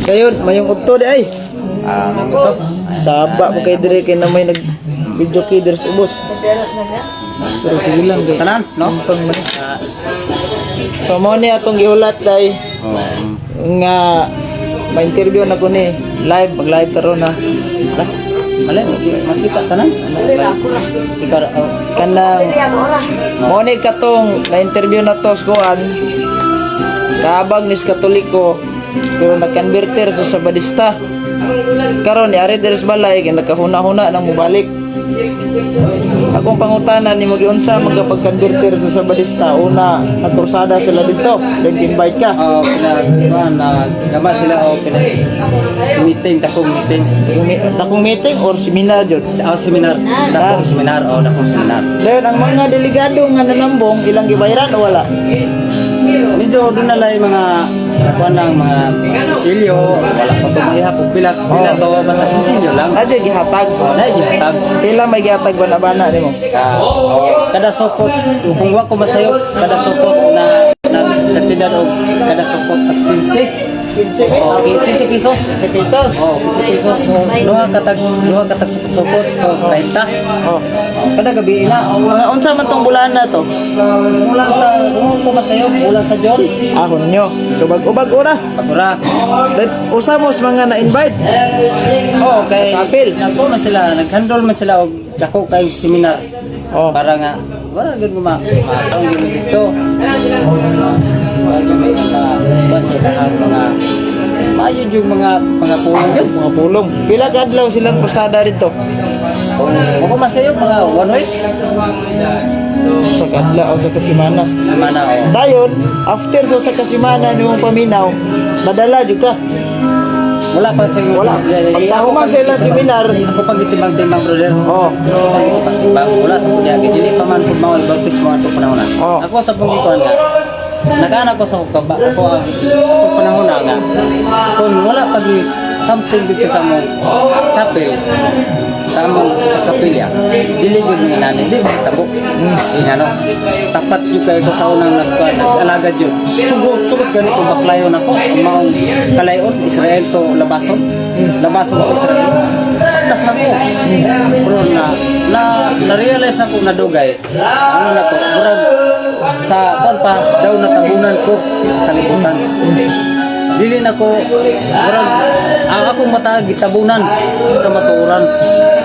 Kayon, mayong udto di ay. Ah, may ito. Saba mo kay dire kay na may nag video kay dire sa ubos. Pero sige lang kay. Tanan, no? Pang man. So mo ni atong gihulat day Oh. nga ma-interview na ko ni live, mag live taron na. Lah, malay makita tanan. Ikaw ra, oh. Kanang mo ni katong na-interview na to sa kuan kaabag ni sa Katoliko pero nag-converter sa Sabadista. Karon ni ari diri sa balay kay nakahuna-huna nang mobalik. Akong pangutana ni mo, giunsa magkapag-converter sa Sabadista? Una, nagkursada sila dito, then invite ka? Oh, pina kuan na gama sila o pina meeting, dakong meeting. Dakong meeting or seminar jud? Sa, oh, seminar, dakong seminar, oh, dakong seminar. Then ang mga delegado nga nanambong, ilang gibayaran o wala? Medyo doon na lang mga kuan lang, mga Cecilio, wala pa to maihap og pila pila to, basta Cecilio lang. Adyo gihatag? Oh, na gihatag. Pila may gihatag bana-bana nimo? Sa, oh, kada sukot, kung wa ko masayop, kada sukot na na kantidad og kada sukot at 15. 15? Oh, 15 pesos. 15 pesos. Oh, 15 pesos. So, duha katag sukot-sukot, so 30. Oh. Kada gabi na. Mga unsa man tong bulan na to? Kulang sa, kung ko masayop, kulang sa John. Ah, Hunyo. So bag-bag ora. Pagura. Then usa mo sa mga na-invite. Oh, kay Kapil. nagko man sila, naghandle man sila og dako kay seminar. Oh. Para nga wala gud mo ma ang gud dito. Wala gud may mga sa ilahang mga maayo yung mga pulong yun. Mga pulong. Pila ka adlaw silang krusada dito? Kung ako masayop, mga one week. Sa kadlaw o sa kasimana. Semana, oh. Dayon, after sa kasimana nimong paminaw, nadala jud ka? Wala pa sa Wala. Pagkahuman sa ilang seminar, Ako pag gitimbang-timbang, brother. Oh. Ako pag gitimbang-timbang. Wala sa kunya. Dili pa man pud mao bautismo ato panahon na. Oh. Ako sa pungikuan nga. Nakaana ko sa kaba ako ang atong panahon na nga. Kung wala pag something dito sa mong chapel, sa among sa kapilya, dili gyud nga nani, di tabo. Inano. Tapat gyud kay ko sa unang nagkuan, nag-alagad yun. Sugot, sugot gani ko baklayon ako. Ang maong kalayon, Israel to labason. Labason ko Israel. Tas na ko. Pero na na na-realize na ko na dugay. Ano na to? Murag sa kuan pa daw natabunan ko sa kalibutan. Dili na ko, murag ang akong mata gitabunan sa kamatuoran.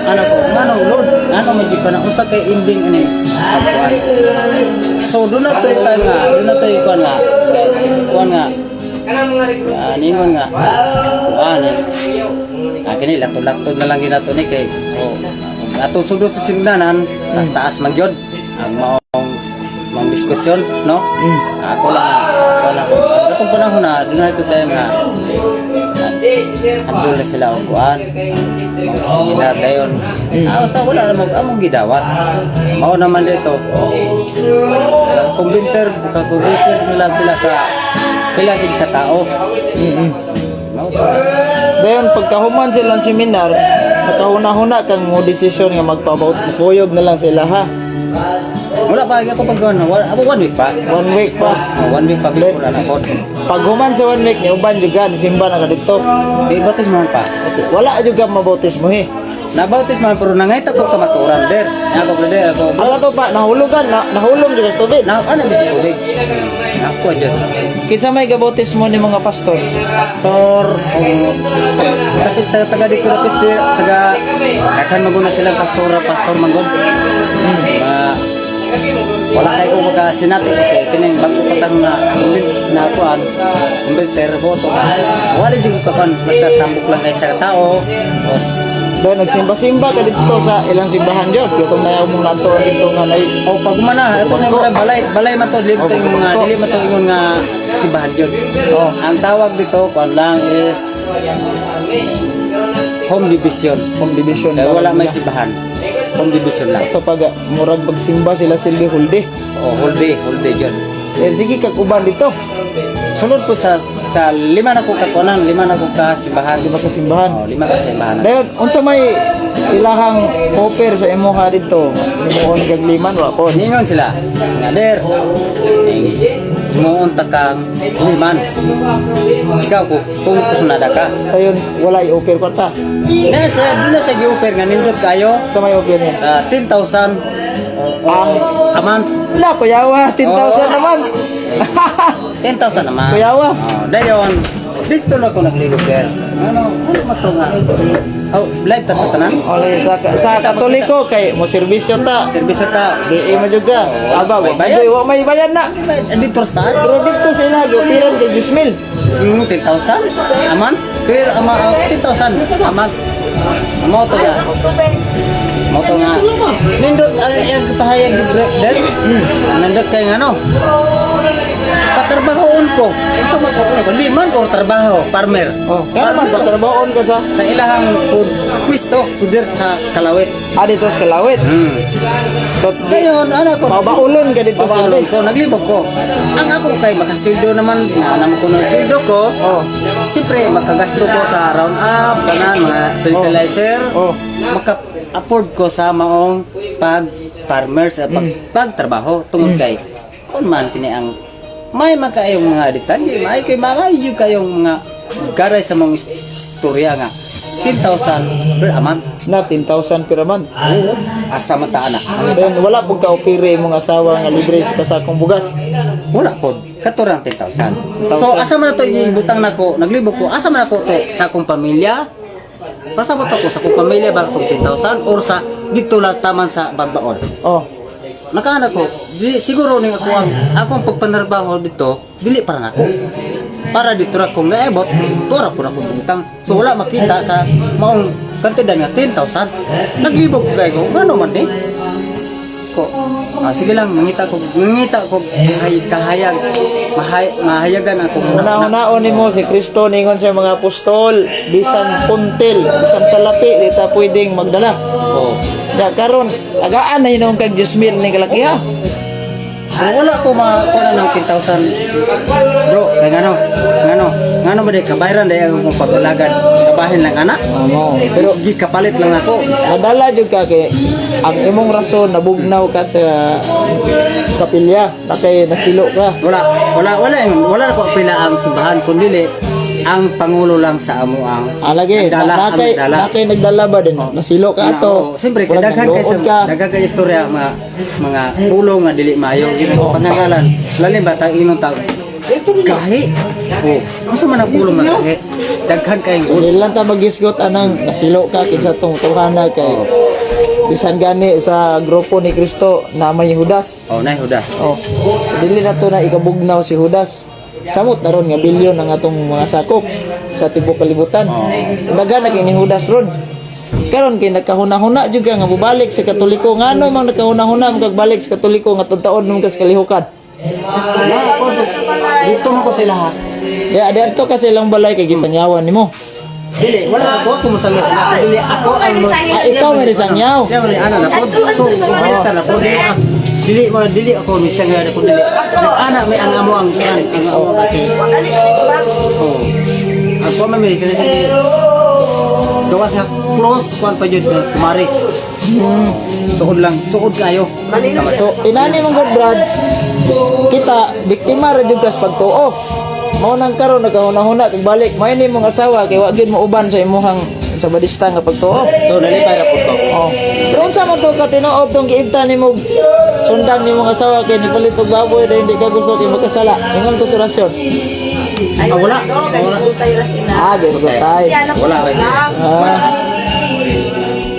Ano ko, ngano Lord, ngano man gyud ka na, unsa kay ending ini pagkuan? So doon na to'y time nga, doon na to'y kuan nga, kuan nga, ah, ningon nga, kuan eh. Ah, kini laktod-laktod na lang ginato ni kay. So, atong sudot sa sinugdanan, taas taas man gyud ang maong maong diskusyon, no? Mm. Ako lang, ako lang. Katong panahon na, doon na ito tayo nga, andol na sila og kuan, mga seminar dayon. Ah, basta wala namang among gidawat. Mao naman dito. Kumbinter, kakumbinter sila pila gid ka tao. Mao to. Dayon pagkahuman silang seminar, nakahuna-huna kang mo desisyon nga magpabaut kuyog na lang sila ha? Wala pa ako pag wala ako, one week pa. One week pa. Oh, one week pa before na ako. Paghuman sa one week ni uban juga ni simba na ka dito. Di bautismo man pa. Wala juga mabautismo eh. Nabautismo man pero nangayta ko kamatuoran der. Ako, brother, ako. Asa to pa nahulugan na, nahulom juga sa tubig? Na ano bisig tubig. Ako jud. Kinsa may gabautismo ni mga pastor? Pastor o kapit sa taga dito, kapit si taga daghan maguna silang pastor, pastor manggod. Wala kay ko maka sinati kay kining bago patang na na kuan kumbinter boto ka. Wala jud ko kakuan, basta tambok lang kay sa tao. Tapos Dayon nagsimba-simba ka dito sa ilang simbahan jud. Katong nayaw mong nantuan dito nga nay O pag umana, ito na yung balay, balay man to, dili to yung mga, dili man to ingon nga simbahan yun. Oh. Ang tawag dito, kuan lang is home division. Home division. Kaya wala may simbahan. Home division lang. Ito pag murag pagsimba sila silbi hulde. O, whole day yun. Eh, sige kag uban dito. Sunod po sa lima na ko kakuanan, lima na ko ka simbahan. Lima ka simbahan. O, lima ka simbahan. Dayon unsa may ilahang offer sa imuha dito? Nimuon kag liman wa kon? Ningon sila, nga der, Muon ta kang liman. Ikaw ko kung kusunada ka. Ayun, wala i-offer kwarta. Na sa dili sa gi-offer nga nindot kayo. Sa may offer niya. 10,000 Ang a month. La, kuyawa, 10,000 Oo. naman. 10,000 naman. Kuyawa. Oh, dayon. Dito na ko nagligo sir. Ano, ano man to nga? Oh, live ta sa tanan. Oleh sa Katoliko kay mo serbisyo ta. Serbisyo ta. Di mo juga. Aba, wa May bayad. may wa may bayad na. Dito sa taas. Pero dito sa ila giopiran kay 10,000. 10,000 a month. Pero ama 10,000 a month. Amo to nga. Mo to nga. Nindot ang iyang pahayag ni brother. Nindot kay ngano. Patrabahoon ko. Unsa man ko ko liman ko trabaho, farmer. Oh, kaya man patrabahoon ka sa Sa ilahang food pwesto, puder sa Kalawit. ah, dito sa Kalawit. So, Ngayon, ano ko? Mabaulon ka dito sa Mabaulon ko, naglibog ko. Ang ako kay makasweldo naman, naman ko ng sweldo ko. Oh. Siyempre, makagasto ko sa round up, kanan, mga fertilizer. Oh. Maka-afford ko sa maong pag farmers at pag, pagtrabaho tungod kay kun man kini ang may makaayong mga detalye, may kay maayo kayong mga garay sa mga istorya nga 10,000 per a month. Na 10,000 per month. Oo, asa man ta ana. Then wala pud ka opere imong asawa nga libre sa kasakong bugas. Wala pod. Katurang 10,000. So asa man na to ibutang nako, naglibog ko, asa man ako to sa akong pamilya? Pasabot ako sa akong pamilya ba akong 10,000 or sa dito lang taman sa bagbaon. Oh. Nakaana ko, di, siguro ning ako ang akong pagpanarbaho dito, dili para nako. Para dito ra kung naebot, tura ko na kong butang. So wala makita sa maong kantidad nga 10,000. Naglibog ko kay ko, ngano man di? Ko, sige lang, mangita ko hay, kahayag, mahayagan akong Una-unaon nimo si Kristo ningon sa mga apostol, bisan puntil, bisan salapi di ta pwedeng magdala. Oh. Ya karon agaan na hinuon kag 10,000 ni kalaki ha. Kung wala ko makakuha na ng 10,000, bro, kay ngano, ngano, ngano ba di, kabayaran dahil ako kong pag-alagan, kabahin lang anak. Amo, Pero kapalit lang ako. Madala jud ka kay ang imong rason nabugnaw ka sa kapilya na kay nasilo ka. Wala, wala, wala, wala na ko pila ang simbahan, kundi ang pangulo lang sa amo ang Alagi, nagdala, na, ang nakay, nagdala. nakay nagdala ba din? Nasilo ka ato. Oo, siyempre, kay Murag daghan kay nagluod ka. sa daghan kay istorya mga mga pulong nga dili maayo yun ang pangangalan. Lalim ba tag ingon tag gahi. Oh, unsa man ang pulong nga gahi? Daghan kay So, goods. dili lang ta magisgot anang nasilo ka kinsa tong tuhana kay bisan gani sa grupo ni Kristo na may Judas. Oh, nay Judas. Oh. Dili na to na ikabugnaw si Judas. Samot na ron nga bilyon ang atong mga sakop sa tibuok kalibutan. Daghan na kay ni Judas ron. Karon kay nagkahuna-huna jud ka nga mobalik sa Katoliko, ngano man nagkahuna-huna mo kagbalik sa Katoliko nga taon nung kas kalihukan. Na ako dito man ko sila ha. Kaya diadto kasi lang balay kay gisangyawan nimo. Dili, wala ako tumusangyaw sila. Dili ako ang Ah, ikaw may risangyaw. Siya man ana na pod. So, kumalita na pod. Dili mo dili ako misangyaw na pod dili. Ana may ang amo ang amo kay. Oh. Ako man may kasi gawas nga close kwan pa jud na kumari. Suod lang, suod kayo. So, inani mong God Brad, kita, biktima ra jud kas pagtuo. Mao nang karon nagahuna-huna kag balik, may ni mong asawa kay wa gyud mo uban sa imuhang sa badista nga pagtuo. So nalipay ra pod ko. Oh. Pero unsa man to ka tinuod tong giibta nimo sundang nimong asawa kay nipalit og baboy dahil hindi ka gusto kay makasala. Ingon to sa rasyon. Ah, wala. Wala. Ah, gisultay. Wala kay. Ah.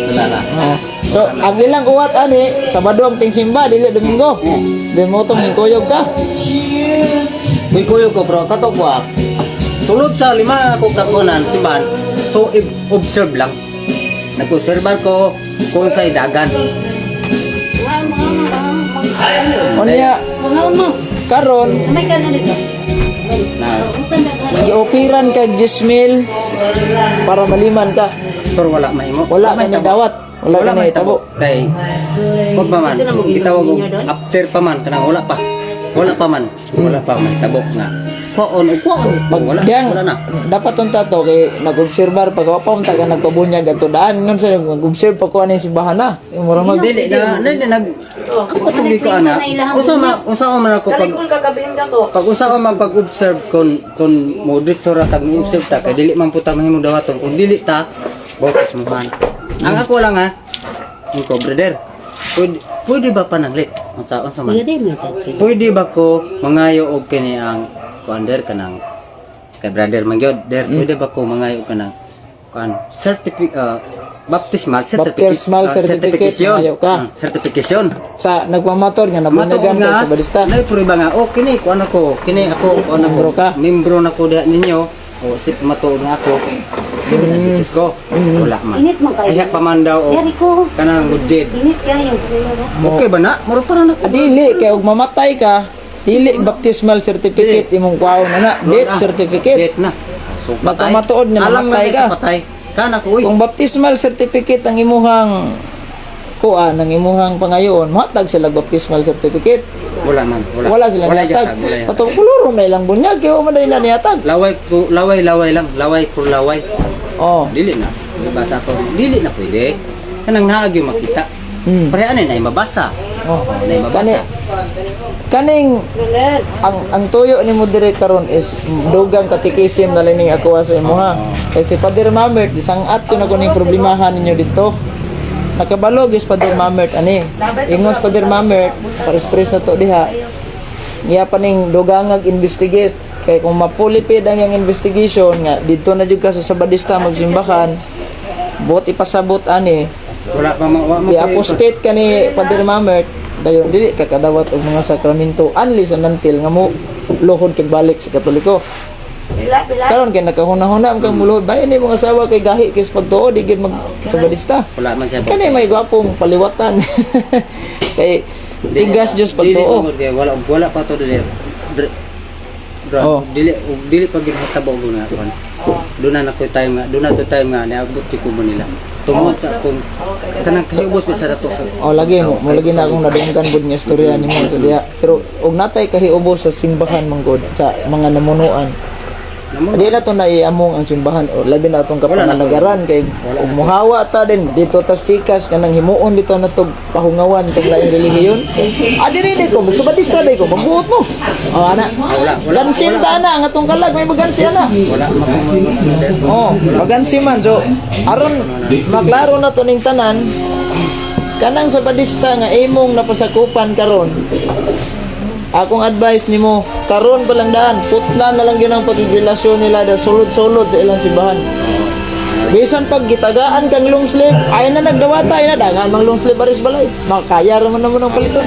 Wala na. Ah. So, ang ilang uwat ani, Sabado ang tingsimba, dili Domingo. Di mo tong hingkuyog ka. Uy, kuyo ko bro, kato ko ah. Sulod sa lima ako kakunan, simbahan. So, observe lang. Nag-observe ko kung sa'y dagan. Unya, karon Na, giopiran kag 10,000 para maliman ka. pero wala mahimo. Wala ka ni mahitabo. dawat. Wala ka ni mahitabo. tabo. Kay, kung pa man, gitawag og after pa man, kanang wala pa. Wala pa man. Wala pa mahitabo nga. Kuon o kuon. Pag Wala, diyang, wala na. dapat unta to kay nag-obserbar pag wa pa unta ka nagpabunyag adto daan nun sa nag-observe pa ko ani simbahan na. Mura mag Dili na, dili nag Ako tugi ko ana. Unsa man ako pag Kalikon kagabihin ka ko. Pag usa ka man pag-observe kon mo dito ra tag mo observe ta kay dili man po ta mahimong dawaton kung dili ta bautismuhan. Ang ako lang ha. Ang ko brother. Pwede ba pananglit? Unsa man? Pwede mo dati. Pwede ba ko mangayo og kini ang kuan der kanang kay brother man gyud der, pwede ba ko mangayo og kanang kuan certificate, baptismal certificate? Baptismal certificate, Certification. mangayo ka. Certification. Sa nagmamator nga Matuod nabunyagan nga, ka sa badista. Nay prueba nga, oh kini kuan ako, kini ako, kuan ako. Membro ka. Membro na ko diha ninyo. O sip matuod nga ako. Sip mm. ko. Wala man. Init man kayo. Ayak pa man daw o Diri ko. kanang good deed. Init kayo. Okay ba na? Muro pa na nako. Ah, dili kay og mamatay ka, dili baptismal certificate imong kuwaon ana, death certificate. Death na. So Baka patay. matuod nga Alang namatay na ka. sa patay. Kana ko uy. Kung baptismal certificate ang imuhang kuan, ang imuhang pangayoon, mohatag sila baptismal certificate. Wala man, wala. Wala sila wala nihatag. yatag, wala yatag. Atong kulurom na ilang bunyag kay wa man nila nihatag. Laway ko, laway laway lang, laway ko laway. Oh. Dili na. Diba sa ato? Dili na pwede. Kanang naag yung makita. Pareha na mabasa. Oh. Nay Kani mabasa. kaning ang tuyo ni mo dire karon is dugang katikism na lang ning ako sa imo ha. Kay si Father Mamert isang ato na kuning problemahan ninyo dito. Nakabalog is Father Mamert ani. Ingon si Father Mamert, pares-pares na to diha. Iya pa ning dugangag investigate kay kung mapulipid ang iyang investigation nga didto na jud ka sa Sabadista magsimbahan, buot ipasabot ani. Wala pa ma wa mo. I-apostate ka ni Father Mamert, dayon dili ka kadawat og mga sakramento unless and until nga mo luhod kag balik sa Katoliko. Pila, pila. Karon kay nakahuna-huna man kang muluhod bahin ni mga asawa kay gahi kay sa pagtuo di gid mag Sabadista. Wala man siya. Kani may gwapong paliwatan. Kay tigas Diyos Dili pagtuo. mo kay wala wala pa to dili. Bro, Oh. dili og dili pa ginhatabo og na kon. Doon na nako time nga, doon na to time nga niabot ko mo nila. Tungod sa akong kanang kahiubos bisa rato sa Oh, lagi mo, mo lagi na akong nadunggan gud nga istorya nimo so diha. Pero og natay kahiubos sa simbahan man gud sa mga namunuan. Namo. Di na to naiamong ang simbahan o labi na atong kapangalagaran kay ug muhawa ta din dito tas pikas kanang himuon dito na to pahungawan tong laing relihiyon. Ah, diri di ko magsubadista di ko magbuot mo. Oh, ana. Wala, wala. Gansim ta ana ang atong kalag may magansi ana. Wala makumon. Oh, magansi man. So aron maklaro na to ning tanan, kanang sabadista nga imong napasakupan karon, akong advice nimo karon pa lang daan, putla na lang yun ang pagigrelasyon nila da sulod-sulod sa ilang simbahan. Bisan pag gitagaan kang long sleeve, ay na nagdawata, ay na dangan mang long sleeve aris balay. Makaya ra man naman ang paliton.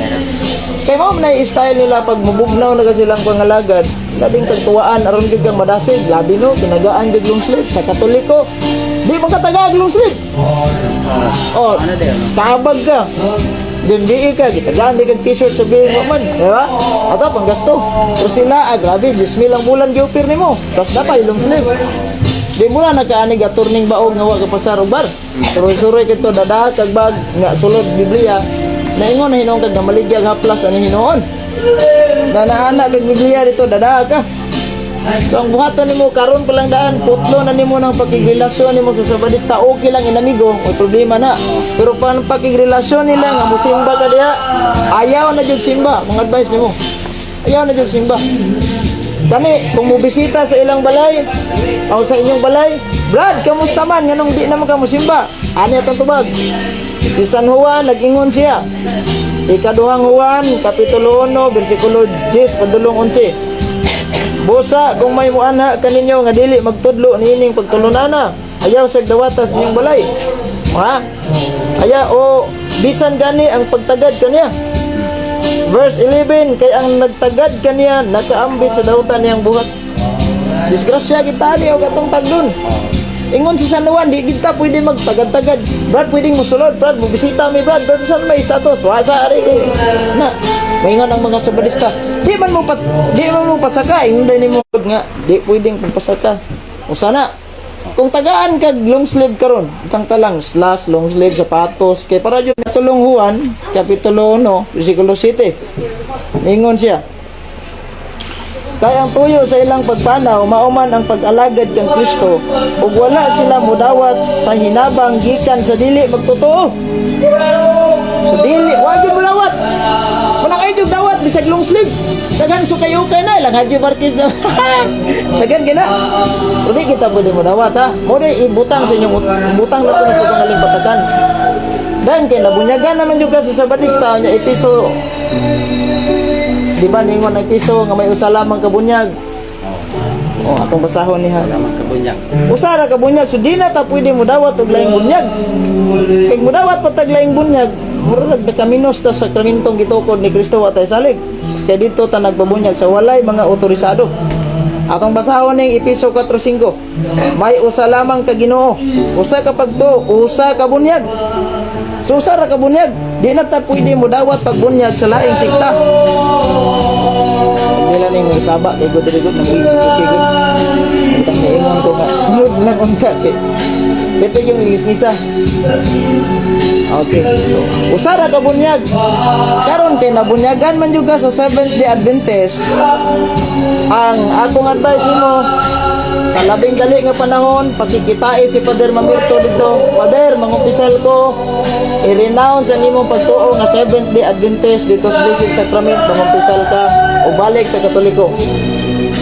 Kay mao man na style nila pag mubugnaw na ka silang pangalagad, labing tagtuwaan aron gyud kang madasig, labi no kinagaan jud long sleeve sa Katoliko. Di man katagaag long sleeve. Oh, Ano din? kaabag ka. Then BE ka, gitagaan di kag t-shirt sa BE mo man, di ba? Ato panggasto. Pero sila, ah, grabe, 10,000 ang bulan giupir nimo. Tapos dapat long sleeve. Di mo na nakaanig aturning baog nga wa ka pasar og bar. Suroy-suroy kito dada kag bag nga sulod Biblia. Naingon na hinuon kag namaligya haplas ani hinuon. Na naana kag Biblia dito dada ka. So ang buhaton nimo karon pa lang daan, putlo na nimo ng pakigrelasyon nimo sa Sabadista, okay lang inamigo, may problema na. Pero pa pakigrelasyon nila nga musimba ka diha, ayaw na jud simba, mga advice nimo. Ayaw na jud simba. Kani, kung mobisita sa ilang balay, o sa inyong balay, "Brad, kamusta man? Nganong di naman ka musimba?" Ani atong tubag. Si San Juan, nag-ingon siya. Ikaduhang Juan, Kapitulo 1, versikulo 10, padulong 11. "Busa kung may muanha kaninyo nga dili magtudlo niining pagtulunana, ayaw sa dawatas inyong balay." Ha? Aya o bisan gani ang pagtagad kaniya. Verse 11, "Kay ang nagtagad kaniya nakaambit sa dautan niyang buhat." Disgrasya kita ni og atong tagdon. Ingon si San Juan, di kita pwede magtagad-tagad. "Brad, pwedeng musulod. Brad, mubisita mi, Brad. Brad, saan may status?" Wa sa ari. Na, maingon ang mga sabadista. Di man mo pasaka, ingon din nimo nga di pwedeng pagpasaka. Usa na. Kung tagaan kag long sleeve karon, itang talang slacks, long sleeve, sapatos, kay para jud tulong Juan, kapitulo 1, versikulo 7. Ingon siya, Kay ang tuyo sa ilang pagpanaw mao man ang pag-alagad kang Kristo ug wala sila mudawat sa hinabang gikan sa dili magtotoo. So dili, wa gyud mulawat. Wala kayo jud dawat bisag long sleeve. Daghan so kayo kay na lang Haji Marquez na. Daghan gina. Pero di kita pwede mo dawat, ha. Mo di ibutang sa inyong butang na to sa itong batakan. Dan kay nabunyagan naman jud ka sa Sabadista nya Episo. Di ba ningon ang Episo nga may usa lamang ka bunyag? Oh, atong basahon niya. Lamang kabunyag. Usa ra ka bunyag, so di na ta pwede mo dawat og laing bunyag. Kay mo dawat pa tag laing bunyag, murag nakaminos ta sa sakramentong gitukod ni Kristo, wa tay salig. Kaya dito ta nagpabunyag sa walay mga otorisado. Atong basahon ning Episo 4:5. May usa lamang ka Ginoo, usa ka pagtuo, usa ka bunyag. So usa ra ka bunyag, di na ta pwede mo dawat pagbunyag sa laing sekta. Sagdila ning saba kay good good nang okay good. Bitang niingon ko nga sunod lang unta kay ito yung misa. Okay. Usa ra ka bunyag. Karon kay nabunyagan man jud ka sa Seventh Day Adventist, ang akong advice nimo sa labing dali nga panahon, pakikitae si Father Mamirto dito. "Father, mangumpisal ko, i-renounce ang imong pagtuo nga Seventh Day Adventist dito sa Blessed Sacrament, mangumpisal ka o balik sa Katoliko."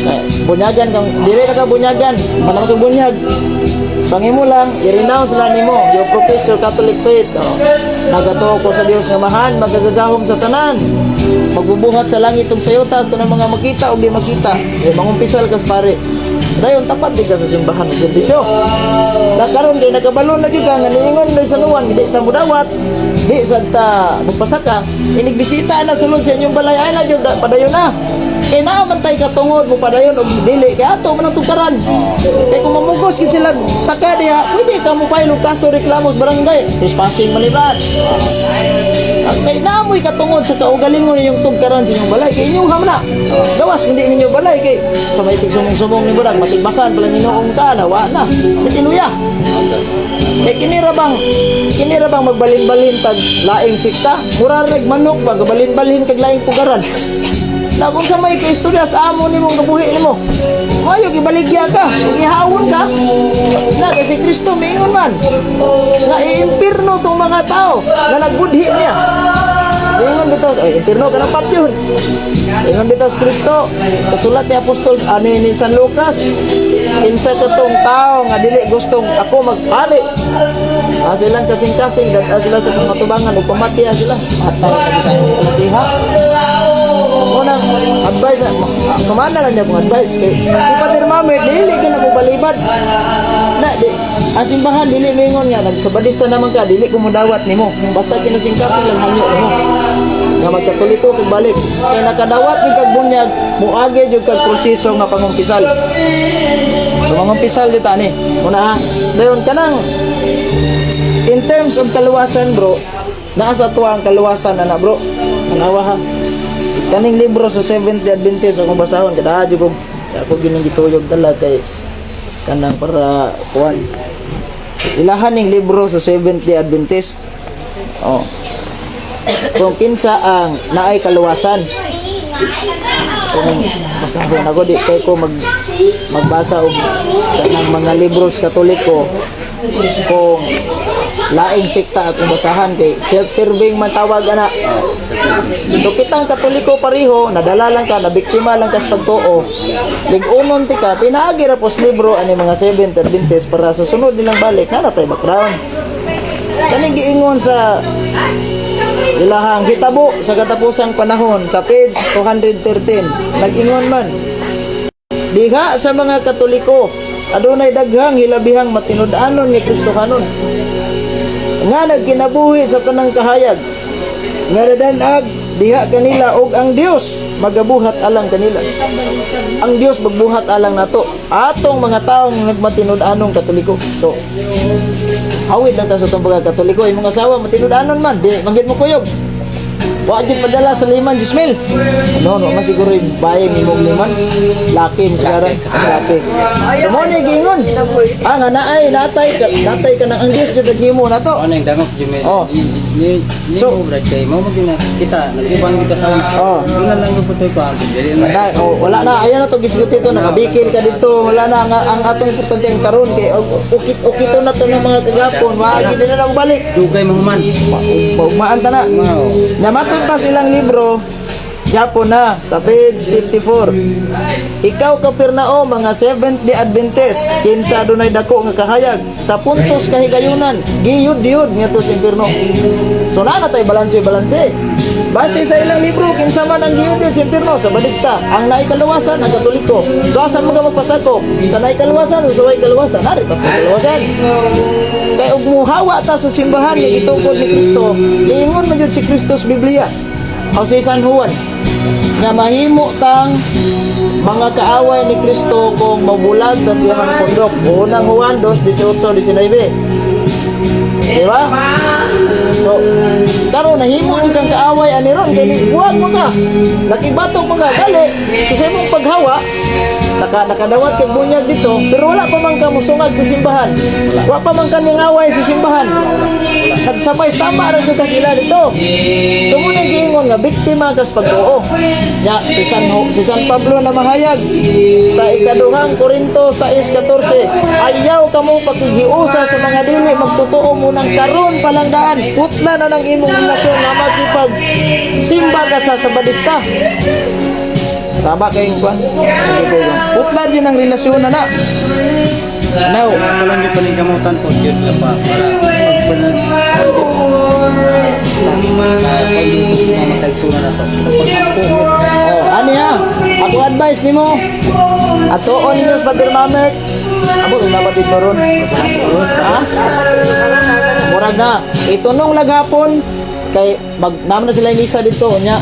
Eh, bunyagan kang dili na ka bunyagan, manang ka bunyag. So ang imo lang, i-renounce lang nimo your profess your Catholic faith. Oh. Nagatuo ko sa Dios nga Amahan, magagagahom sa tanan, magbubuhat sa langit ug sa yuta, sa tanang mga makita ug di makita. Eh, mangumpisal ka sa pare. Dayon tapat di ka sa simbahan ug serbisyo. Na karon kay nakabalo na jud ka nga niingon na sa luwan, di ta mudawat, di sad ta magpasaka. Inigbisita na sulod sa inyong balay ay na jud padayon na. Kay naa man tay katungod mo padayon og dili kay ato man ang tugkaran. Kay kung mamugos gid sila saka diha, pwede ka mo file og kaso reklamo sa barangay. Trespassing man Brad. Kay naamoy katungod sa kaugalingon ninyong tugkaran sa inyong balay kay inyong hamna. Gawas hindi ninyo balay kay sa may tigsumong-sumong ni Budak matigbasan pala ninyo kung ka na wa na. Tinuya. Kay kinira bang magbalin-balin tag laing sikta? Mura rag manok ba gabalin-balhin kag laing pugaran. Na kung sa may kaistorya sa amo nimong kabuhi nimo. Mayo gibaligya ka, ug ihawon ka. Na kay si Kristo miingon man nga iimpirno tong mga tao nga nagbudhi niya. Ingon bitaw, ay impirno ka ng patyon. Ingon bitaw si Kristo sa sulat ni Apostol ani ni San Lucas, kinsa katong tao nga dili gustong ako magpari. Ah, silang kasing-kasing dad sila sa pamatubangan ug pamatya sila. Patay na kita ang. Unang advice, kumana lang niya kung advice kay si Pater Mamer dili gyud na mo balibad. Na di ang simbahan dili mingon nga nagsabadista naman ka dili ko mudawat nimo. Basta kinasingkasing lang hanyo nimo nga magkatoliko kag balik. Kay nakadawat jud kag bunyag, muagi jud kag proseso nga pangumpisal. So mangumpisal jud ta ni. Una ha. Dayon kanang in terms of kaluwasan, bro, naa sa tuwa ang kaluwasan ana, bro. Anawa ha. Kaning libro sa Seventh Day Adventist akong basahon kada jud ko ako gining gituyog dala kay kanang para kuan. Ilahan ning libro sa Seventh Day Adventist. Oh. Kung kinsa ang naay kaluwasan. Kung basahon ako di kay ko magbasa og kanang mga libro sa Katoliko kung laing sekta akong basahan kay self-serving man tawag ana. So kitang Katoliko pareho, nadala lang ka, nabiktima lang ka sa pagtuo. Lig-unon ti ka, pinaagi ra pos libro ani mga Seventh Adventist para sa sunod nilang balik na natay background. Kaning giingon sa ilahang hitabo sa katapusang panahon sa page 213, nag-ingon man diha sa mga Katoliko, adunay daghang hilabihang matinud-anon ni Kristohanon nga nagkinabuhi sa tanang kahayag nga nadanag diha kanila og ang Dios magabuhat alang kanila. Ang Dios magbuhat alang nato atong mga taong nagmatinud-anong Katoliko. So awit lang ta sa itong pagkakatoliko. Imong asawa matinud-anon man, di manggid mo kuyog. Wa gyud padala sa liman 10,000. Ano, no man siguro yung bayeng imong liman. Laki mo siguro. Laki. So mo ni giingon. Ah, nga naay natay ka ng ang Dios jud naghimo na to. Ano yung dangop jud may ni ni so brad kay mo mo gina kita nag-uban kita sa una lang ko putoy ko ang dili na. Na, oh, wala na, ayan na to gisguti to, nakabikil ka dito, wala na, ang atong importante ang karon kay ukit ukito na to ng mga kagapon, wa gid na lang balik. Dugay mahuman. Maugmaan ta na. Mao. Namatod pa silang libro, Japon na, sa page 54. Ikaw, Kapernao, mga Seventh-day Adventist, kinsa dunay dako nga kahayag, sa puntos kahigayunan, giyud-yud ngadto sa impierno. So naa na tay balanse-balanse. Base sa ilang libro, kinsa man ang giyud sa impierno, sa Badista, ang naikaluwasan, ang Katoliko. So asa mo ka magpasakop? Sa naikaluwasan o sa way kaluwasan? Narita sa kaluwasan. Kay og muhawa ta sa simbahan nga gitukod ni Kristo, giingon man jud si Kristo sa Biblia o si San Juan nga mahimo tang mga kaaway ni Kristo kung mabulag ta siyang pundok. Unang Juan 2:18-19. Di ba? So, karon nahimo jud kang kaaway ani ron kay buwag mo ka. Nakibatok mo ka gali kasi imong paghawa nakadawat kay bunyag dito pero wala pa man ka musungag sa simbahan. Wa pa man ka ningaway sa simbahan. Nagsabay tama ra jud ka sila dito. So mo na giingon nga biktima kas pagtuo. Nya si San Pablo na mahayag sa ikaduhang Korinto 6:14, ayaw kamo pakighiusa sa mga dili magtotoo mo nang karon pa lang daan putla na ng imong relasyon nga makipag simba ka sa Sabadista. Sama kayong kwan. Putla din ang relasyon na na. Now, Ako lang yung paningkamutan po, yun lang pa para pagpanan na pag sa mga kaigsunan na to. Pag-ampo mo. Oh, ani ha? Ako advice nimo. Atuon ninyo sa Brother Mamert. Abo na ba dito ron? Ha? Murag na. Itunong laghapon kay mag naman na sila yung misa dito nya.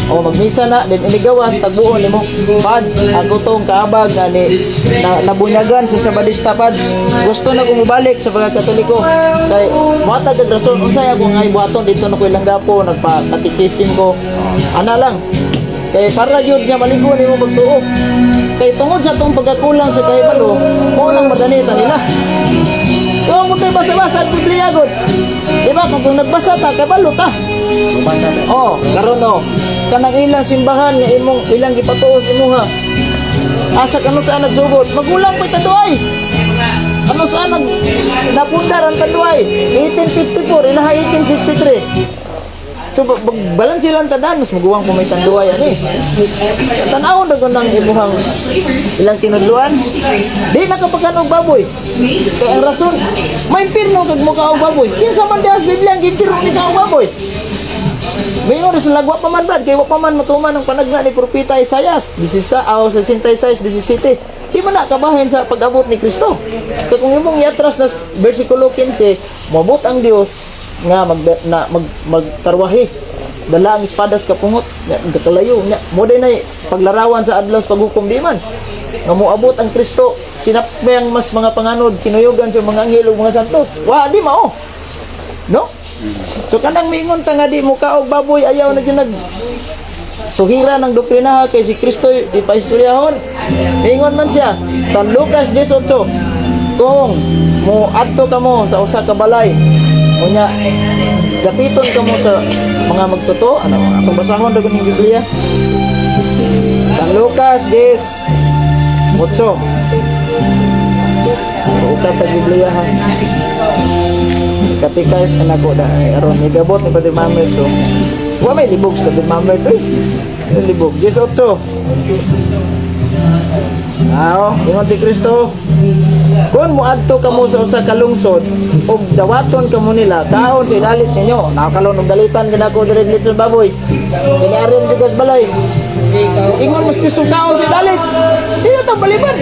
O magmisa na then inigawas tagbuon nimo. Pads, ako tong kaabag nga ni na, nabunyagan sa Sabadista, pads. Gusto na ko mobalik sa pagkakatoliko. Kay mohatag kag rason unsay ako nga ibuhaton dito na ko ilang gapo nagpa-catechism ko. Ana lang. Kay para gyud nga maligo nimo pagtuo. Kay tungod sa atong pagkakulang sa kahibalo, mao nang madanita nila. Kung mo tayo basa-basa ang Biblia gud. Di ba kung nagbasa ta kabalo ta. Mabasa na. Oh, karon oh. Kanang ilang simbahan nga imong ilang gipatuos imuha. Asa kanu saan nagsugod? Magulang pa Tanduay. Ano saan nag napundar ang Tanduay? 1854, ilaha 1863. So balanse lang tadan mas maguwang po may Tanduay ani. Tan-awon ra ng imuhang ilang tinudluan. Di na kapagkan og baboy. Kay ang rason, may impirno kag muka og baboy. Kinsa man diha sa Biblia ang impirno ni ka og baboy? Mayon sa lagwa pa man, brad, kay wa pa man matuman ang panagna ni Propeta Isayas, 16 aw 66:17. Di man na kabahin sa pag-abot ni Kristo. Kay kung imong iatras na versikulo 15, moabot ang Dios nga mag na mag magkarwahe dala ang espadas kapungot nya kalayo nya mo day nay paglarawan sa adlaw sa paghukom di man nga moabot ang Kristo sinapmay ang mas mga panganod kinuyugan sa mga anghel ug mga santos wa di mao no. So kanang miingon ta nga di mo kaog baboy ayaw na gyud nag suhira ng doktrina kay si Kristo ipahistoryahon. Miingon man siya San Lucas 18 kung mo adto kamo sa usa ka balay unya dapiton kamo sa mga magtotoo ano atong basahon ra ning Biblia. San Lucas 10:8. Uka ta Biblia ha. Katikais anak ko da ay aron nigabot ni Padre Mamer to. Wa may libog sa Padre Mamer to. Eh. Libog 18. Aw, ingon si Kristo. Kung moadto kamo sa usa ka lungsod ug dawaton kamo nila, kaon sa idalit ninyo. Nakakalon og dalitan gid ako diri litson baboy. Kini arin bigas balay. Ingon mas Kristo kaon sa idalit. Di na ta balibad.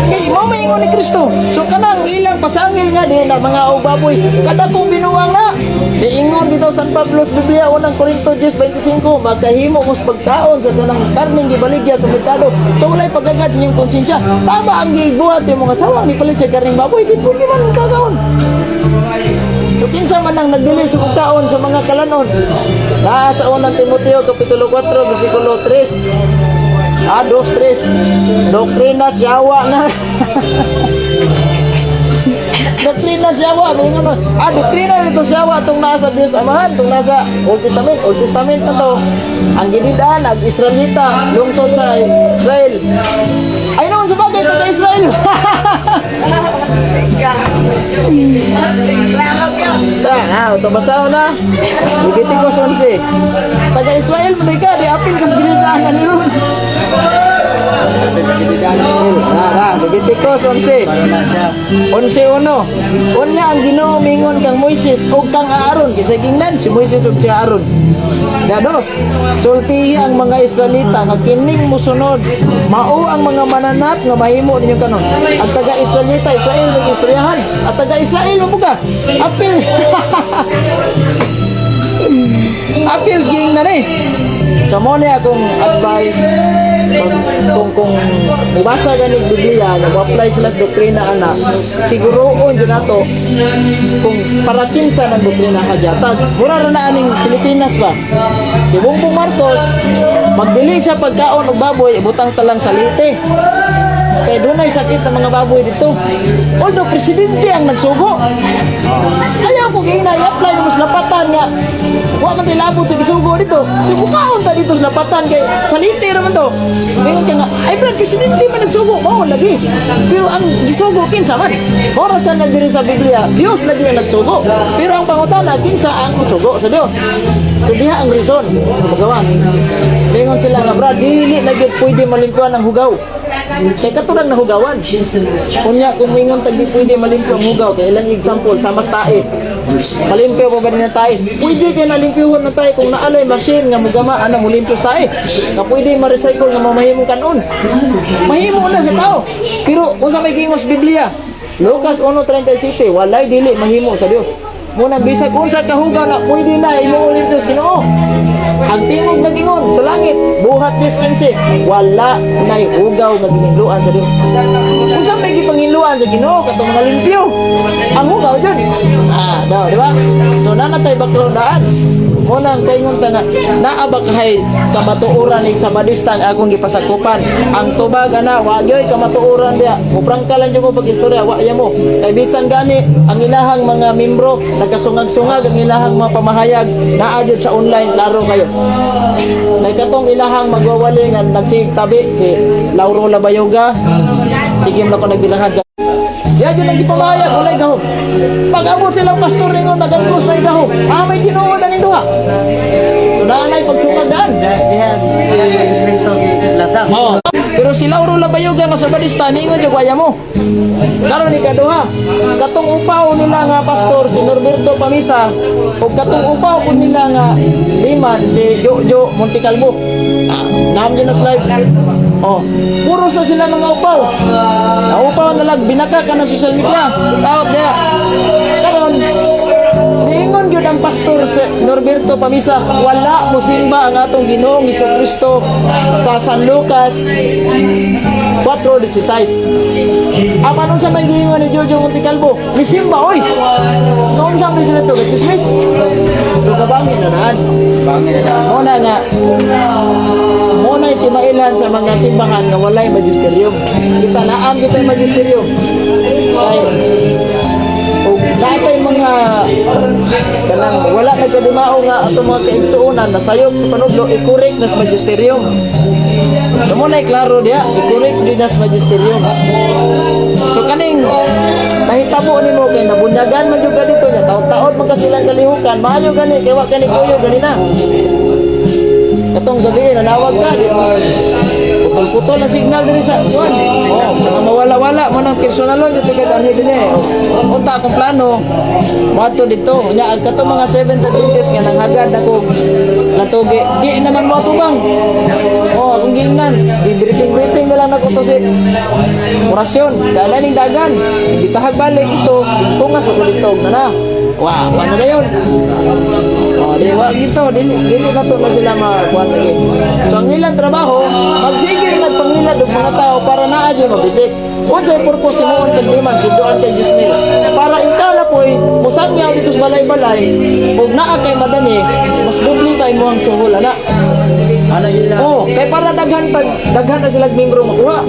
Kay mo maingon ni Kristo. So kanang ilang pasangil nga di na mga og baboy, kada kong binuang na. Niingon bitaw San Pablo sa Biblia unang Korinto 10:25, makahimo mos pagkaon sa tanang karning gibaligya sa merkado. So walay pagagad sa inyong konsensya. Tama ang gibuhat sa imong asawa ni palit sa karning baboy, di pwede man kakaon. So kinsa man ang nagdili sa pagkaon sa mga kalanon? Naa sa Unang Timoteo kapitulo 4 bersikulo 3. Ah, 2, 3. Doktrina siyawa na. Doktrina siyawa, may ano. Ah, doktrina nito siyawa tong nasa Dios Amahan, tong nasa Old Testament. Old Testament na to. Ang ginidaan, ang Israelita, lungsod sa Israel. Ay naman sa bagay, taga Israel. Na, ito basaw na. Leviticus 11. Taga Israel mo ka, di apil kas ginidaan na ni ron. Na, na, Leviticus 11. Para na siya. 11:1. Unya ang Ginoo mingon kang Moises ug kang Aaron, kinsa gingnan si Moises ug si Aaron. Dados, sultihi ang mga Israelita nga kining musunod mao ang mga mananap nga mahimo ninyong kanon. Ang taga Israelita, Israel mag istoryahan. At taga Israel mo ka. Apil. Apil gingnan eh. So mo ni akong advice kung mubasa gani Biblia nga mo-apply sila sa doktrina ana, siguroon jud nato kung para kinsa ng doktrina hagyatag. Mura ra na aning Pilipinas ba. Si Bongbong Marcos, magdili siya pagkaon og baboy, ibutang talang sa Leyte. Kay dunay sakit ang mga baboy dito. Although presidente ang nagsugo. Ayaw ko kay na i-apply mo sa lapatan nga wa man tay labot sa gisugo dito. Pero bukaon ta dito sa lapatan kay sa Leyte ra man to. Mingon ka nga, ay brad, presidente man nagsugo, mao lagi. Pero ang gisugo kinsa man? Mora sa na diri sa Biblia, Dios lagi ang nagsugo. Pero ang pangutana, kinsa ang sugo sa Dios? So diha ang reason magawa. Mingon sila nga, brad, dili na gyud pwede malimpyuan ang hugaw. Kay katurang nahugawan. Unya kung mingon tag di pwede malimpyo ang hugaw, kay ilang example sama tae. Malimpyo pa ba din ang tae? Pwede kay nalimpyuhon ng tae kung naalay machine nga mugama ana molimpyo sa tae. Nga pwede ma-recycle nga mamahimong kanon. Mahimo na sa tao. Pero unsa may giingos Biblia? Lucas 1:37, walay dili mahimo sa Dios. Muna bisag unsa ka hugaw na pwede na imo limpyo sa Ginoo. Ang tingog nagingon sa langit, Buhat 10:15, wala na'y hugaw nga gihinluan sa Dios. Unsa may gipanghinluan sa Ginoo katong mga limpyo? Ang hugaw jud. Ah, daw, di ba? So nanatay background daan. Mo nang kaingon ta nga naa ba kahay kamatuoran ning Sabadista ang akong gipasakupan. Ang tubag ana wa gyoy kamatuoran diya. Muprangka lang jud mo pag istorya, wa ya mo. Kay bisan gani ang ilahang mga membro nagkasungag-sungag ang ilahang mga pamahayag naa jud sa online, klaro kayo. Kay katong ilahang magwawali nga nagsigtabi si Lauro Labayoga. Sige mo ko nagbilangan sa Diya dyan ang gipamahayag, walay gahom. Pag-abot silang pastor ningon, nagangkos na gahom. Ah, may tinuod na duha. So daan ay pagsungag daan. Diha diha si Kristo gilansang. Oo. Pero si Lauro Labayoga nga Sabadista, mingon jud waya mo. Karon ni kaduha, katong upaw nila nga pastor si Norberto Pamisa ug katong upaw pud nila nga liman si Jojo Montecalvo. Ah, naam jud na sa live. Oh, puro sa sila mga upaw. Naupaw na lang binaka ka ng social media. Shout out dia. Karon niingon gyud ang pastor si Norberto Pamisa, wala mosimba ang atong Ginoong Kristo sa San Lucas 4:16. Apan unsa may giingon ni Jojo Montecalvo? Misimba oy. Kaun sa man sila to chismis. So kabangin na daan. Bangin na. Mo na nga mo na timailan sa mga simbahan nga walay magisterium. Kita naam kita magisterium. Kay ug natay mga kanang wala nagkadumao nga atong mga kaigsuonan nasayop sa panudlo, i-correct na sa magisterium. So mo na klaro diya, i-correct din na sa magisterium. So kaning nahitabo nimo kay nabunyagan man jud ka dito nya, taod-taod man ka silang kalihukan, maayo gani kay wa kani kuyo gani na. Katong gabi nanawag ka, di ba? Putol-putol ang signal diri sa kuan. Oh, mga mawala-wala mo nang personalon jud kay anhi dinhi. Unta akong plano moadto dito. Nya ang katong mga Seventh Adventist nga nanghagad nako latugi, di naman mo atubang. Oh, akong giingnan, di briefing briefing na lang nako to si orasyon. Sa ning dagan, gitahag balik ito, tunga sa kulitog na na. Wah, paano na yun? Oh, di wa gito, dili dili na to na sila makuan lagi. So ang ilang trabaho, magsige. Mangilad og mga tao para naa jud mabitik. Unsay purpose himuon kag liman, sunduan kag 10,000? Para ikaw na poy musangyaw dito sa balay-balay ug naa kay madani, mas doble pa imong suhol ana. Ano yun lang? Oh, kay para daghan tag daghan na sila membro makuha.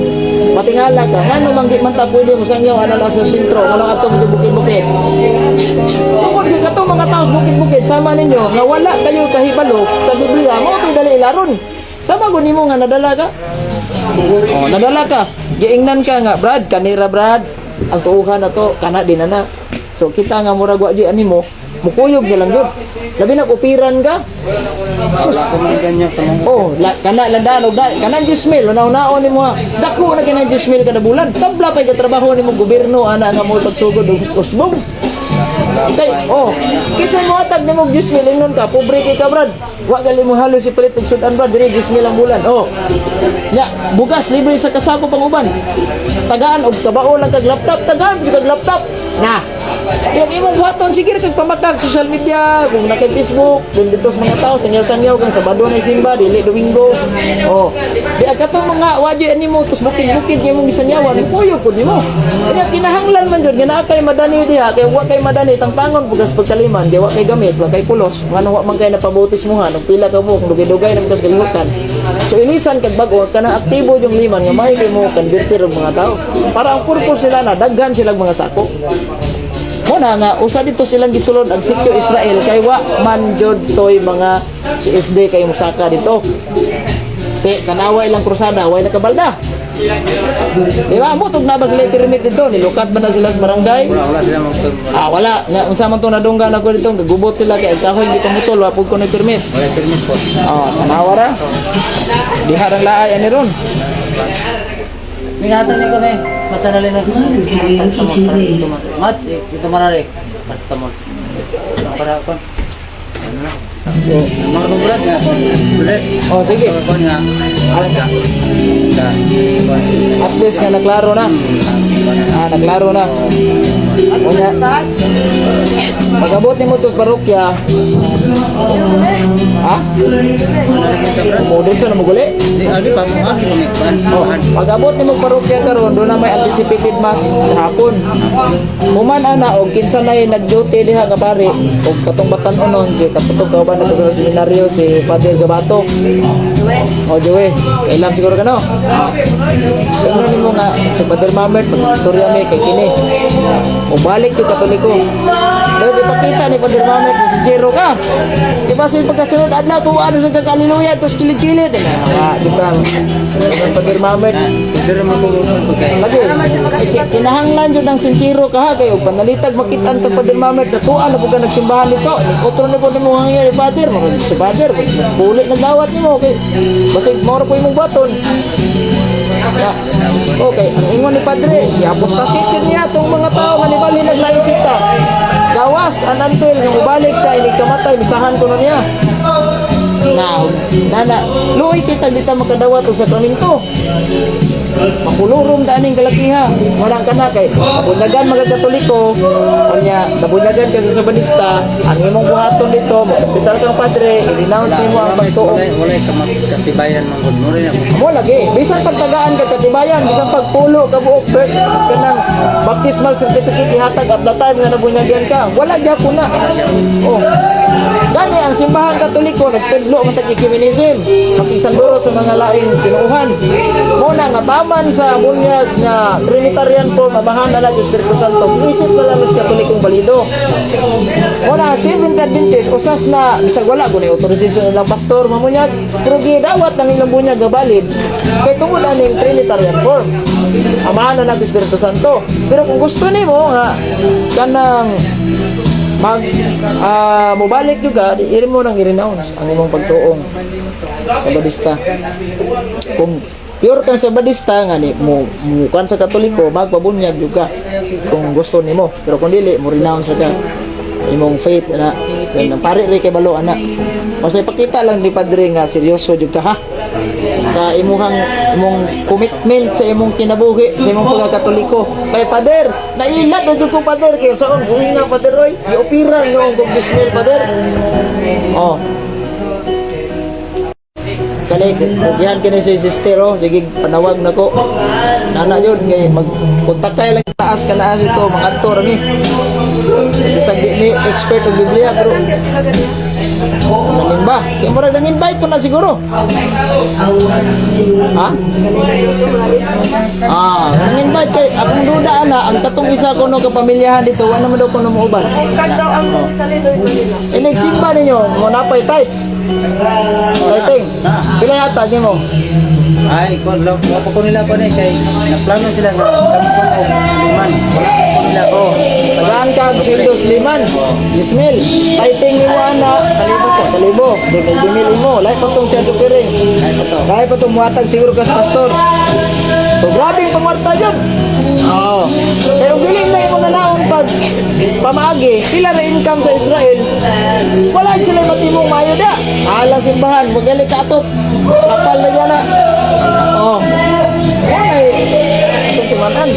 Patingala ka, ngano man di man ta pwede musangyaw ana lang sa sentro, ngano ato mo bukid-bukid? Tungod kay katong mga tao sa bukid-bukid sama ninyo nga wala kayo kahibalo sa Biblia, mao to'y dali ilaron. Sama gud nimo nga nadala ka. Oh, nadala ka. Giingnan ka nga, "Brad, kanira Brad, ang tuuhan na to, kana din na na." So kita nga murag wa jud animo, mukuyog na lang gyud. Labi na upiran ka. Wala ko man ganyan sa mga. Oh, la, kana landaan og da, kanang 10,000 una-unaon nimo ha. Dako na kanang 10,000 kada bulan. Tabla pay katrabaho nimo gobyerno ana nga mo pagsugod og usbong. Kay oh, kinsa mo atag nimo og 10,000, ingnon ka, pobre kay ka, Brad. Wa gali mo halos si palit og sudan, Brad, diri 10,000 ang bulan. Oh. Nya, bugas libre sa kasako pang uban. Tagaan og kabao lang kag laptop, tagaan jud kag laptop. Na. Yung imong buhaton, sige ra kag pamakag social media, kung na kay Facebook, dun dito sa mga tao, sangyaw-sangyaw kang Sabado na simba, dili Domingo. Oh. Di ang katong mga wadyo ani mo tos bukid-bukid nga imong gisangyawan, kuyo pud nimo. Kanya kinahanglan man jud nga naa kay madani diha, kay wa kay madani tangtangon bugas pagkaliman, di wa kay gamit, wa kay pulos, ngano wa man kay napabautismo ha, nung pila ka mo kung dugay-dugay na kas kalihukan. So ilisan kag bag-o kana aktibo yung liman nga may kay mo converter og mga tao. Para ang purpose sila na daghan silang mga sako. Mo na nga usa dito silang gisulod ang sitio Israel kay wa man jud toy mga CSD kay musaka dito. Te tanawa ilang krusada, way nakabalda. Di ba? Mutog na ba sila permit dito? Nilukat ba na sila sa barangay? Wala, wala sila mag Ah, wala. Nga, unsa man to nadunggan ako dito, gagubot sila kay ang kahoy hindi pamutol, wa pud ko na permit. Wala permit po. Oh, tanawa ra. Diha rang laay ani ron. Ningatan ni kami. Matsanalin na. Mats, eh, dito marari. Paracetamol. Para kon. Ano na? Mga kong brad nga. Brad. Oh, sige. Kon nga. Nga. Nga. Kon. At least nga naklaro na. Ah, naklaro na. Unya, pag-abot nimo to sa parokya, ha? Mo dito na moguli. Di, ah, di pa mo ah, kami kan. Oh, pag-abot nimo parokya karon, doon na may anticipated mass sa hapon. Human ana og kinsa nay nag-duty diha nga pare og katong batan-onon si katong kauban nato sa seminaryo si Father Gabato. O Joey, kailan siguro ka no? Tingnan nimo nga si Father Mamert mag-istorya may kay kini. O balik yung Katoliko. Dahil ipakita ni Father Mamert na sincero ka. Di ba sa pagkasunod adlaw tuwa na sa kag hallelujah tapos kilid-kilid. Wa kita. Father Mamert Dito man ko pagkain. lagi, kinahanglan jud ang sincero ka ha kay ug panalitag makitaan ka Father Mamert na tuwa na pud ka nagsimbahan nito. Ni otro na pud nimo hangyo ni Father, murag si Father puli nagdawat nimo kay basig mao ra po imong baton. Na, okay, ang ingon ni Padre, i-apostasite yun niya itong mga tao nga nibalhin naglaing sikta. Gawas an until nga mobalik siya inig kamatay, misahan ko na niya. Now, nana, luoy kita dita makadawat og sakramento. Makulurom ta aning kalakiha. Walang kana kay nabunyagan mga Katoliko, unya nabunyagan ka sa Sabanista, ang imong buhaton dito, magkumpisal kang padre, i-renounce nimo ang pagtuo. Wala wala ka katibayan man gud mo rin ako. Mo lagi, bisan pagtagaan kag katibayan, bisan pagpulo ka buok birth kanang baptismal certificate ihatag at the time nga nabunyagan ka, wala gyapon na. Oh. Gani ang simbahan Katoliko nagtudlo man tag ecumenism, makisandurot sa mga laing tinuohan. Mo na nga taman sa bunyag nga Trinitarian form amahan na lang Espiritu Santo. Isip na lang sa Katolikong balido. Wala, Seventh Adventist, usas na, bisag wala, kung authorization nilang pastor, mamunyag, pero gidawat ng ilang bunyag nga valid, kay tungod aning Trinitarian form. Amahan na ng Espiritu Santo. Pero kung gusto nimo nga, kanang mag mobalik juga, di iri mo nang i-renounce ang imong pagtuong sa Badista. Kung pure kang sa Badista nga ni mo mukan sa Katoliko, magpabunyag jud ka kung gusto nimo. Pero kung dili, mo renounce ka imong faith na ang pare ri kay balo ana. Basta ipakita lang ni padre nga seryoso jud ka ha sa imuhang imong commitment sa imong kinabuhi sa imong pagkakatoliko kay Father. Nailad na jud ko, Father, kay saon buhi nga, Father, oy, giopira nga og bismil, Father, oh. Kali, kugihan kini si sister oh. Sige, panawag na ko. Nana yun, kay mag-contact kayo lang taas ka na ito, makanto rami. Bisag di mi expert og Biblia pero nanimba. Kaya murag nang-invite ko na siguro. Ha? Ah, nang-invite kay akong duda ana ang katong isa ko no kapamilyahan dito, wala naman daw ko muuban. Kag daw ang sa Linoy Manila. Eh, nagsimba ninyo, mo napay tithes. Tithing. Pila yata nimo? Ay, ko lo ko ko nila ko ni kay naplano sila nga kami ko og liman. Wala ko nila ko. Oh, tagaan ka og sweldo sa liman. 10,000. Tithing nimo ana, kalibo ko, kalibo. Doon mil mo. Lahi pa tong church offering. Ay ko to. Lahi pa tong muhatag siguro ka sa pastor. So grabe yung pangwarta yun. Oo. Kaya kung dili na imo nanaon pag pamaagi, pila ra income sa Israel, wala sila matimong mayo da. Alang simbahan, magali ka atop. Kapal na yan na. Oh. Wala eh. Itong timanan.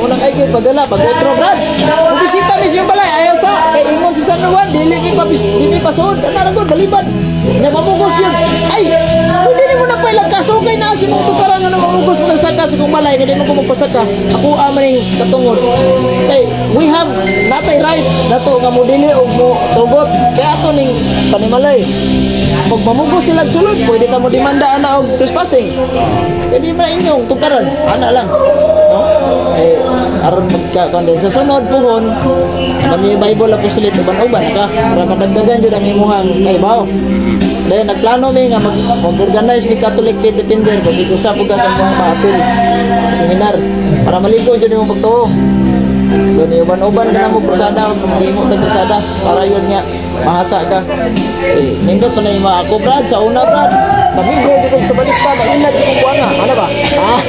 Unang ay padala, pag otro, brad. Kung bisita mi siyang balay, ayaw sa. Kay ingon si San Juan, dili mi pa, dili mi pasuod. Ano ra gud, balibad. Nya mamugos yun. Ay, kung dili mo na pa ilang kaso, kay naa si mong tukaran nga mamugos mo saka sa kong balay, nga di mo ko magpasaka. Ako ama ning katungod. Kay, we have natay right nato nga mo dili og mo tugot. Kay ato ning panimalay. Pag mamugos sila og sulod, pwede ta mo demanda ana og trespassing. Kaya di man na inyong tukaran, ana lang. No? Eh, aron magka kuan sa sunod puhon, kami Bible Apostolate uban-uban ka para madagdagan jud ang imuhang kaibaw. Dahil nagplano mi nga mag-organize mi Catholic Faith Defender kung usap ka sa mga maapil seminar para maligo jud imong pagtuo. Doon uban-uban ka na mo krusada, maghimo ka krusada para yun nga mahasa ka. Eh, nindot pa na yung mga ako, Brad, sa una, Brad. Kami bro, di kong sa balista, nailag di kong kuha nga. Ano ba? Ah,